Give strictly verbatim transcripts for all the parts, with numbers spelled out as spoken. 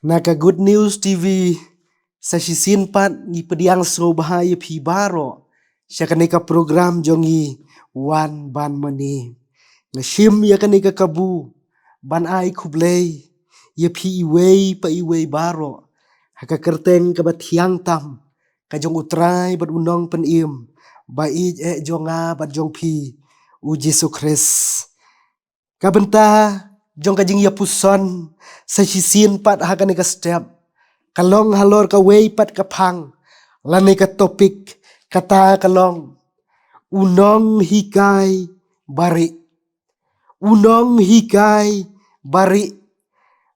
Na ka Good News T V, sa shisien pat ngi pdiang sngewbha ïa phi baroh sha kane ka program jong ngi, Wan Ban Mane. Nga shim ïa kane ka kabu ban ai khublei ïa phi iwei pa iwei baroh ha ka kyrteng kaba thiang tam ka jong U Trai bad U Nongpynim ba ïeit eh jong nga bad jong phi, U Jisu Khrist. Ka bynta jong ka jingïapuson sa shisien pat ha kane ka step ka long halor kawei pat ka phang lane ka topic, kata ka long U Nonghikai Barieh. U Nonghikai Barieh.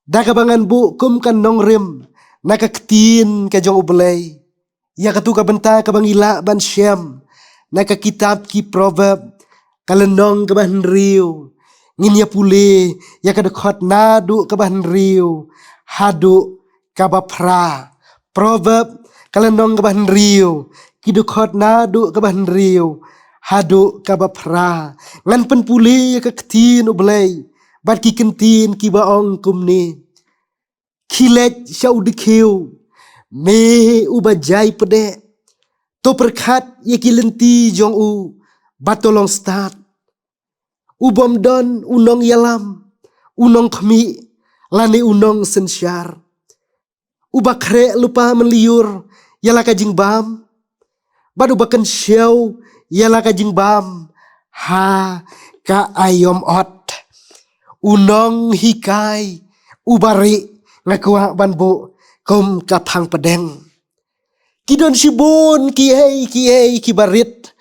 Da kaba ngan buh kum ka nongrim na ka ktien ka jong U Blei, ïa katu ka bynta kaba ngi lah ban shem na ka kitab ki Proverb, ka lynnong kaba hynriew. Ngin ïa pule ïa ka dkhot naduh kaba hynriew haduh kaba phra. Proverb, ka lynnong kaba hynriew, ki dkhot naduh kaba hynriew haduh kaba phra. Ngan pynpule ïa ka ktien U Blei bad ki kyntien kiba ong kumne: Khie leit sha u dkhiew, me uba jai pdeng, to pyrkhat ïa ki lynti jong u bad to long stad. U bym don u nongïalam, u nongkhmih lane u nongsynshar, uba khreh lypa mynlyiur ïa la ka jingbam, bad uba kynshew ïa la ka jingbam ha ka aïom ot. U nonghikai u barieh nga kwah ban buh kum ka phang pdeng. Ki don shibun kiei kiei kiba rit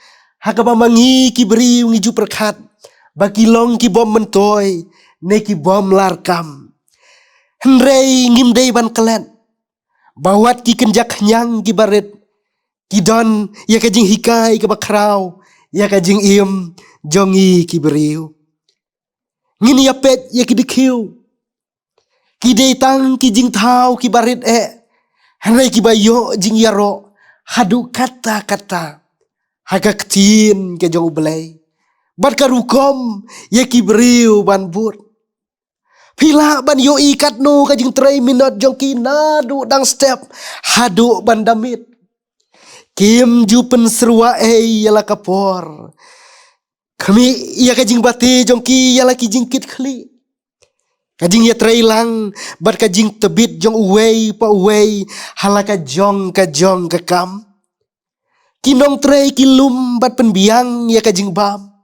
ha kaba ma ngi ki briew ngi ju pyrkhat ba ki long ki bym myntoi ne ki bym larkam. Hynrei ngim dei ban klet ba wat ki kynja khñiang kiba rit ki don ïa ka jinghikai kaba khraw ïa ka jingim jong ngi ki briew. Ngin ïa peit ïa ki dkhiew. Ki dei tang ki jingthaw kiba rit eh, hynrei kiba ïoh jingïaroh haduh katta katta ha ka ktien ka jong U Blei bad ka rukom ïa ki briew ban bud. Phi lah ban ïohi katno ka jingtrei minot jong ki naduh dang step haduh ban da miet. Kim ju pynsyrwa ei ïa la ka por. Khmih ïa ka jingbate jong ki ïa la ki jingkitkhlieh, ka jingïatreilang bad ka jingtbit jong uwei pa uwei ha la ka jong ka jong ka kam. Ki nongtrei ki lum bad pynbiang ïa ka jingbam.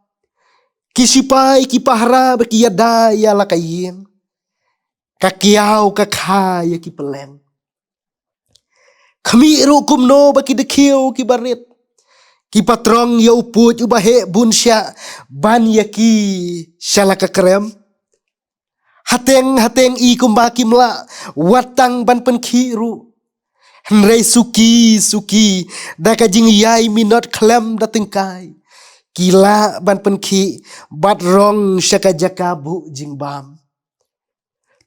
Ki sipai ki pahara bad ki ïada ïa la ka ïing. Ka kiaw ka kha ïa ki pylleng. Khmih ruh kumno ba ki dkhiew kiba rit ki patrong ïa u puit uba heh bun shiah ban ïa ki sha la ka krem. Hateng hateng i kumba kim lah wat tang ban pynkhih ruh. Hynrei suki suki da ka jingïai minot khlem da tyngkai ki lah ban pynkhih bad rong sha ka jaka buh jingbam.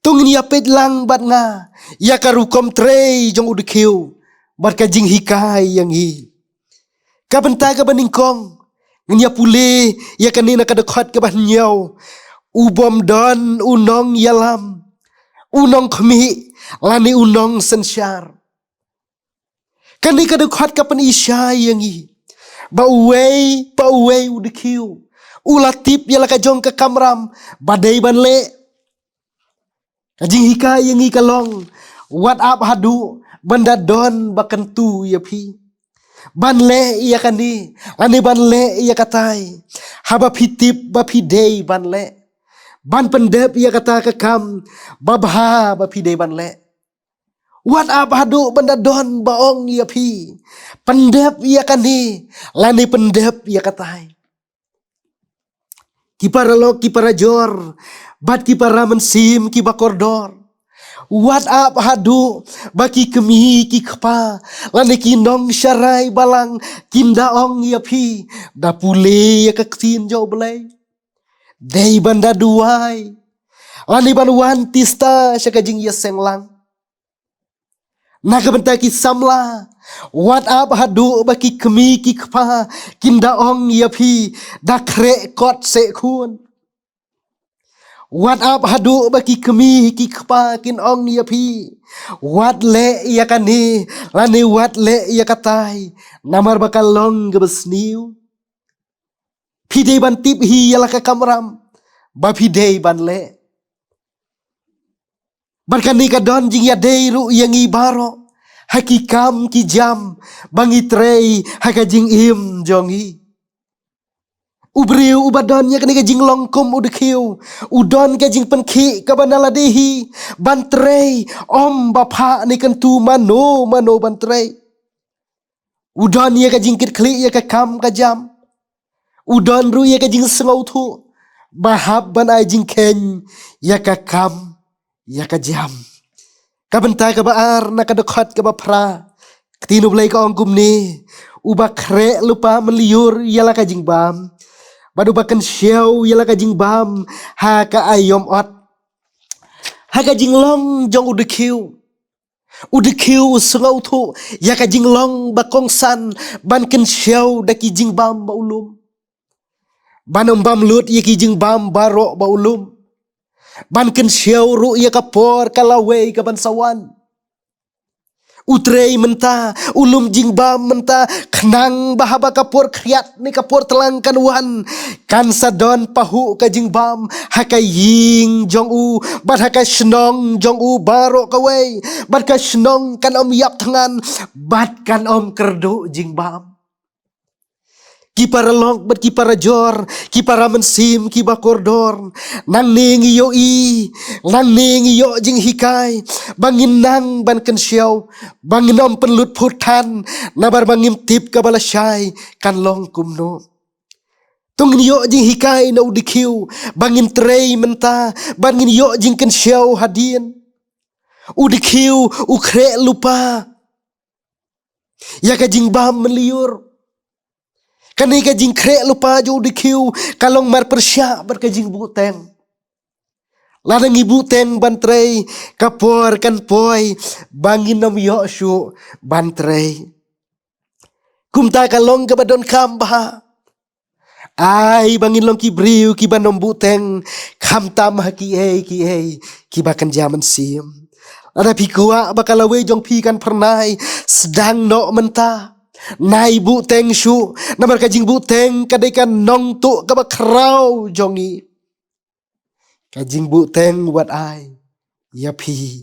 To ngin ïa peit lang bad nga ïa ka rukom trei jong u dkhiew bad ka jinghikai ïa ngi. Ka bynta kaba nyngkong, ngin ïa pule ïa kane na ka dkhot kaba hynñiew: U bym don u nongïalam, u nongkhmih lane u nongsynshar. Kane ka dkhot ka pyni shai ïa ngi ba uwei pa uwei u dkhiew u la tip ïa la ka jong ka kamram ba dei ban leh. Ka jinghikai ïa ngi ka long wat ap haduh ban da don ba kyntu ïa phi ban leh ïa kane lane ban leh ïa katai, haba phi tip ba phi dei ban leh, ban pyndep ïa kata ka kam ba bha ba phi dei ban leh. Wat ap haduh ban da don ba ong ïa phi pyndep ïa kane lane pyndep ïa katai. Ki paralok ki parajor bad ki para mynsiem kiba kordor, wat ap haduh ba ki kmie ki kpa lane ki nongsharai balang kin da ong ïa phi, da pule ïa ka ktien jong U Blei, dei ban da duwai lane ban wan tista sha ka jingïaseng lang. Na ka bynta ki samla, wat ap haduh ba ki kmie ki kpa kin da ong ïa phi, da khreh kot seh khun. Wat ap haduh ba ki kmie ki kpa kin ong ïa phi, wat leh ïa kane, lane wat leh ïa katai, namar ba ka long kaba sniew. Phi dei ban tip hi ïa la ka kamram ba phi dei ban leh. Bad kane ka don jingïadei ruh ïa ngi baroh ha ki kam ki jam ba ngi trei ha ka jingim jong ngi. U briew uba don ïa kane ka jinglong kum u dkhiew, u don ka jingpynkhih kaba na lade hi ban trei, ym ba phah ne kyntu mano mano ban trei. U don ïa ka jingkitkhlieh ïa ka kam ka jam. U don ruh ïa ka jingsngewthuh ba hap ban ai jingkheiñ ïa ka kam ïa ka jam. Ka bynta kaba ar na ka dkhot kaba phra, ka ktien U Blei ka ong kumne: Uba khreh lypa mynlyiur ïa la ka jingbam, bad uba kynshew ïa la ka jingbam ha ka aïom ot. Ha ka jinglong jong u dkhiew, u dkhiew u sngewthuh ïa ka jinglong ba kongsan ban kynshew da ki jingbam ba u lum, ban ym bam lut ïa ki jingbam baroh ba u lum, ban kynshew ruh ïa ka por ka lawei kaban sa wan. U trei mynta, u lum jingbam mynta, khnang ba haba ka por khriat ne ka por tlang kan wan, kan sa don pahuh ka jingbam ha ka ïing jong u, bad ha ka shnong jong u baroh kawei, bad ka shnong kan ym ïap thngan, bad kan ym kyrduh jingbam. Ki paralok bad ki parajor, ki para mynsiem kiba kordor, nangne ngi ïohi, nangne ngi ïoh jinghikai ba ngin nang ban kynshew, ba ngin ym pynlut phut than, namar ba ngim tip kaba lashai kan long kumno. To ngin ïoh jinghikai na u dkhiew ba ngin trei mynta, ba ngin ïoh jingkynshew hadien. U dkhiew u khreh lypa ïa ka jingbam mynlyiur. Kane ka jingkhreh lypa jong u dkhiew ka long marpyrshah bad ka jingbuhteng. Lada ngi buhteng ban trei, ka por kan poi ba ngin ym ïoh shuh ban trei. Kumta ka long kaba donkam bha, ai ba ngin long ki briew kiban ym buhteng, khamtam ha kiei kiei kiba kynja mynsiem. Lada phi kwah ba ka lawei jong phi kan phyrnai, sdang noh mynta. Nai buhteng shuh, namar ka jingbuhteng ka dei ka nongtuh kaba khraw jong ngi. Ka jingbuhteng wat ai ïa phi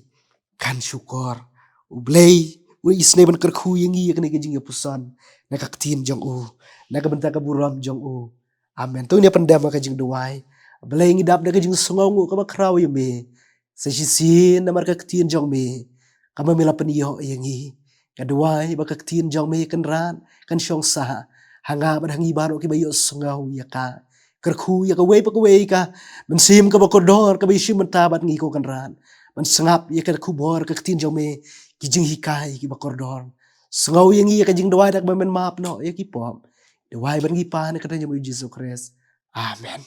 kan shukor. U Blei u isynei ban kyrkhu ïa ngi ïa kane ka jingïapuson na ka ktien jong u, na ka bynta ka burom jong u. Amen. To ngin ïa pyndem ha ka jingduwai. Blei, ngi dap da ka jingsngewnguh kaba khraw ïa me. Sa shisien namar ka ktien jong me kaba me la pynïoh ïa ngi. Nga duwai ba ka ktien jong me Kynrad kan shong sah ha nga bad ha ngi baroh kiba ïohsngew ïa ka. Kyrkhu ïa kawei pa kawei ka mynsiem kaba kordor kaba ïashim bynta bad ngi, ko Kynrad, ban sngap ïa ka khubor ka ktien jong me, ki jinghikai kiba kordor. Sngew ïa ngi ïa ka jingduwai da kaba men map noh ïa ki pop. Duwai bad ngi pan ha ka kyrteng jong u Jisu Khrist. Amen.